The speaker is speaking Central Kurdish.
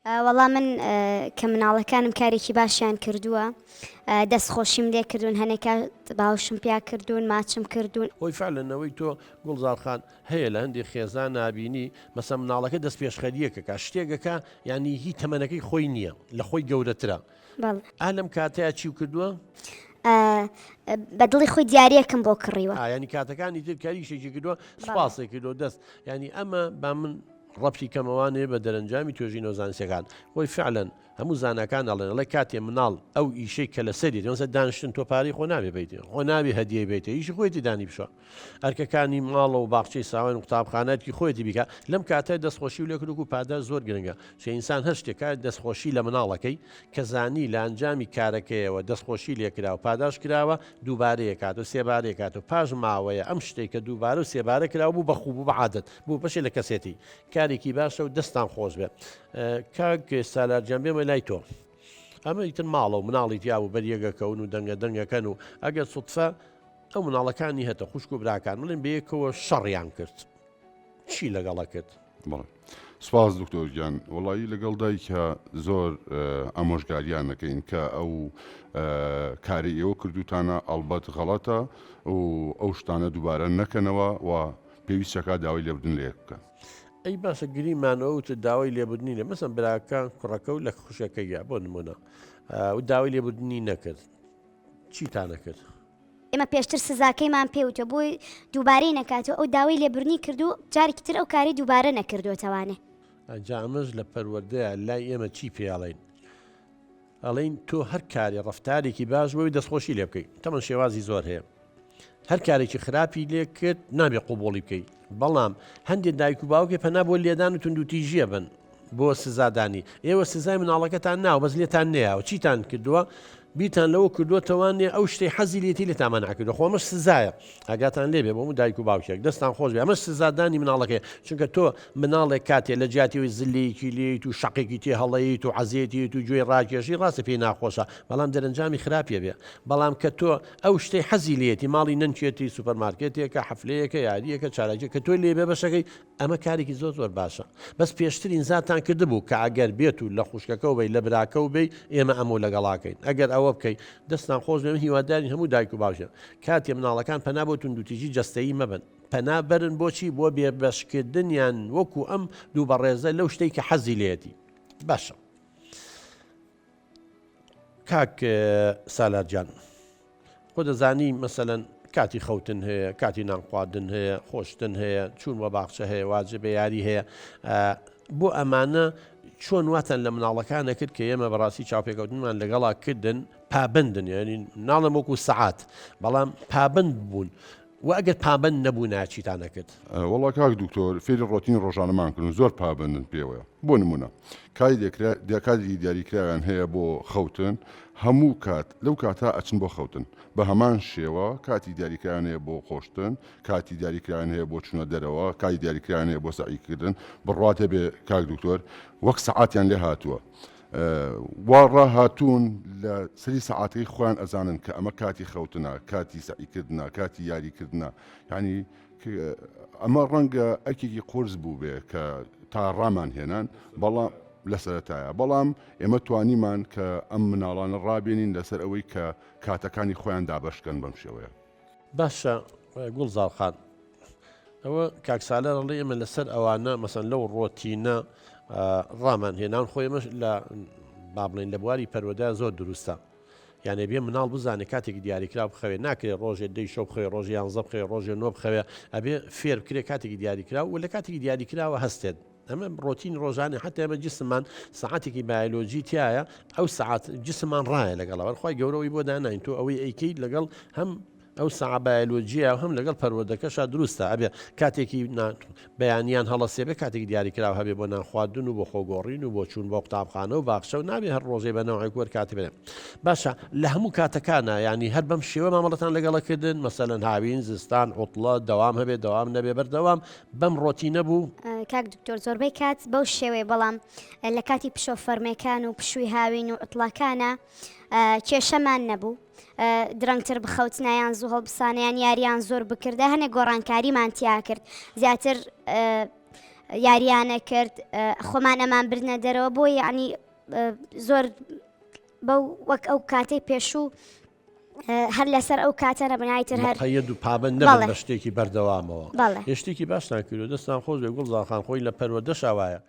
وەڵا من کە مناڵەکانم کارێکی باشیان کردووە دەست خۆشیم لێ کردوون هەنێک کات باوشم پیا کردوون ماچم کردوون. هۆی فعلەن ئەوەی تۆ گوڵزار خان هەیە لە هەندێ خێزان نابینی مەسەن مناڵەکە دەست پێشخەریەک ئەکا شتێک ئەکا یانی هی تەمەنەکەی خۆی نییە لە خۆی گەورەترە بەڵێ. ئا لەم کاتەیا چیو کردووە؟ بە دڵی خۆی دیاریەکم بۆ کڕیوە. ئا یانی کاتەکانی تر کە ئیشێکی کردووە سوپاسی کردووە دەست یانی ئەمە با من ڕەبتی کەمەوانێ بە دەرەنجامی توێژینەوە زانستیەکان خۆی فعلەن هەموو زاناکان ئەڵێن ئەڵێ کاتێ مناڵ ئەو ئیشەی کە لەسەریەتی مەسەلەن دانیشتن تۆ پارەی خۆ نابێ بیتێ خۆ نابێ هەدیەی بیتێ ئیشی خۆیەتی دانی بشە ئەرکەکانی ماڵە و باخچەی ساوایان و قوتابخانە ئەرکی خۆیەتی بیکا لەم کاتە دەستخۆشی و لێکردوک و پاداش زۆر گرنگە چە ئینسان هەر شتێکە دەستخۆشی لە مناڵەکەی کە زانی لە ئەنجامی کارەکەیەوە دەستخۆشی لێکرا و پاداش کراوە دووبارەیە کات و سێبارەیە کات و پاش ماوەیە ئەم شتێک کە دووبارە و سێبارە کراوە بوو بە خوو بوو بە عادەت بوو بەشێ لە کەسێتی کارێکی باشە و دەستان خۆش بێ کاک سالار گیان بێمە لای تۆ ئەمە ئیتر ماڵە و مناڵی تیا بوو بەریەگەکەون و دەنگە دەنگەکەن و ئەگەر سوتفە ئەو مناڵەکانی هەتە خوشک و براکان بڵێن بەیەکەوە شەڕیان کرد چی لەگەڵە کرد؟ بەڵێ سپاس دکتۆر گیان وەڵایی لەگەڵ دایکە زۆر ئامۆژگاریان نەکەین کە ئەو کاری ئێوە کردوتانە ئەڵبەت غەڵەتە و ئەو شتانە دووبارە نەکەنەوە و پێویستەکە داوای لێبوردن لە یەک بکەن. ئەی باشە گریمان ئەو وتت داوای لێبوردنی لێ مەسەن براکە کوڕەکە و لە خوشەکەیە بۆ نمونە و داوای لێبوردنی نەکرد چیتان نەکرد؟ ئێمە پێشتر سزاکەیمان پێ وتوە بۆی دووبارەی نەکاتەوە ئەو داوای لێبوردنی کرد و جارێکی تر ئەو کارەی دووبارە نەکردووەتەوانێ. جا ئەمەش لە پەروەردەیە لای ئێمە چی پێ ئەڵێین؟ ئەڵێین تۆ هەر کارێ ڕەفتارێکی باش بۆی دەستخۆشی لێ بکەی تەمەن شێوازی زۆر هەیە هەر کارێکی خراپی لێ کرد نابێ قوبوڵی بکەی بەڵام هەندێک دایک و باوکێ پەنا بۆ لێدان و توندوتیژیە بن بۆ سزادانی ئێوە سزای مناڵەکەتان ناوە بەس لێتان نەیاوە چیتان کردووە بیرتان لەوە کردووەتەوانێ ئەو شتەی حەزی لێتی لێتان مەنع کردووە خۆ ئەمەش سزایە ئاگاتان لێ بێ بۆ هەموو دایک و باوکێک دەستان خۆش بێ ئەمەش سزادانی مناڵەکەی چونکە تۆ مناڵێک کاتێ لە جیاتی ئەوەی زلەیەکی لێیت و شەقێکی تێ هەڵەیت و عەزێتیت و گوێی ڕاکێشی ڕاستە پێی ناخۆشە بەڵام دەرەنجامی خراپیە بێ بەڵام کە تۆ ئەو شتەی حەزی لێتی ماڵی نەنکێتی سوپەرمارکێتێکە حەفلەیەکە یاریەکە چالاکیەکە کە تۆ لێ بێ بەشەکەی ئەمە کارێکی زۆر زۆر باشە بەس پێشتر ئینزاتان کردبوو کە ئەگەر بێت و لە خوشکەکەو بی لە براکەو بی ئێمە ئەمەو لەگەڵاکەین ئەگەر ئەوە بکەی دەستان خۆش بێ من هیوادارین هەموو دایک و باوکێک کاتێ مناڵەکان پەنا بۆ توندوتیژی جەستەیی مەبەن پەنا بەرن بۆچی بۆ بێ بەشکردنیان وەکو ئەم دوو بەڕێزە لەو شتەی کە حەزی لێتی باشە کاک سالار گیان خۆ دەزانی مەسەلەن کاتی خەوتن هەیە کاتی نان خواردن هەیە خۆشتن هەیە چوون بە باخچە هەیە واجبە یاری هەیە بۆ ئەمانە چۆن واتان لە مناڵەکانە کرد کە ئێمە بەڕاستی چاوپێکەوتنمان لەگەڵا کردن پابندن یعنی ناڵم وەکو سەعات بەڵام پابند بوون وە ئەگەر پابەند نەبوونایە چیتان ئەکرد؟ وەڵا کاک دکتۆر فێری ڕۆتینی ڕۆژانەمان کردن زۆر پابەندن پێوەیە بۆ نمونە کاتی لێکرا کاتێکی دیاریکراویان هەیە بۆ خەوتن هەموو کات لەو کاتە ئەچن بۆ خەوتن بە هەمان شێوە کاتی دیاریکراویان هەیە بۆ خۆشتن کاتی دیاریکراویان هەیە بۆ چونە دەرەوە کاتی دیاریکراویان هەیە بۆ سەعیکردن بڕوات هەبێ کاک دکتۆر وەک سەعاتیان لێ هاتووە وا ڕاهاتوون لە سەری سەعاتەکەی خۆیان ئەزانن کە ئەمە کاتی خەوتنە، کاتی سەعیکردنە، کاتی یاریکردنە، یانی ئەمە ڕەنگە ئەرکێکی قورس بووبێ کە تا ڕامان هێنان بەڵام لە سەرەتایە بەڵام ئێمە توانیمان کە ئەم مناڵانە ڕابێنین لەسەر ئەوەی کە کاتەکانی خۆیان دابەشکەن بەم شێوەیە. باشە گوڵزار خان ئەوە کاک سالار ئەڵێ ئێمە لەسەر ئەوانە مەسەن لەو ڕۆتینە ڕامان هێنان خۆی ئێمەش لە با بڵێن لە بواری پەروەدە زۆر دروستە یانێ بێ مناڵ بزانێ کاتێکی دیاریکراو بخەوێ ناکرێ ڕۆژێ دەی شەو بخەوێ ڕۆژی یانزە بخەوێ ڕۆژێ نۆ بخەوێ ئەبێ فێر بکرێ کاتێکی دیاریکراو و لە کاتێکی دیاریکراوە هەستێت ئەمە ڕۆتین ڕۆژانە حتا ئێمە جسممان سەعاتێکی بایۆلۆجی تایە ئەو سەعات جسممان ڕایە لەگەڵەوە خی گەورەوەی بۆ داناین تۆ ئەوەی ئەیکەیت لەگەڵ هەم ئەو سەعە بایۆلۆجیە و هەم لەگەڵ پەروەردەکەشا دروستە ئەبێ کاتێکی بەیانیان هەڵەسێ بێ کاتێکی دیاریکراو هەبێ بۆ نان خواردن و بۆ خۆگۆڕین و بۆ چوون بۆ قوتابخانە و باخچە و نابێ هەر ڕۆژێ بە نەوعێک وەر کاتی بێ باشە لە هەموو کاتەکانە ینی هەر بەم شێوە مامەڵەتان لەگەڵە کردن مەسەلەن هاوین زستان عوتڵە دەوام هەبێ دەوام نەبێ بەردەوام بەم ڕۆتینە بوو؟ کاک دکتۆر زۆربەی کات بەو شێوەیە بەڵام لە کاتی پشۆ فەرمێکان و پشووی هاوین و عوتڵەکانە کێشەمان نەبوو درەنگتر بخەوتنا یان زوو هەڵبسانە یان یاریان زۆر بکردە هەنێک گۆڕانکاریمان تیا کرد زیاتر. یاریانە کرد خۆمان ئەمان بردنە دەرەوە بۆ یعنی زۆر بەو وەک ئەو کاتەی پێشوو هەر لەسەر ئەو کاتە نەبنای تر هەر مقەیەد و پابەند نەبن بە شتێکی بەردەوامەوە. یە شتێکی باشتان کردووە دەستان خۆش بێ گوڵزار خان خۆی لە پەروەردەشا وایە.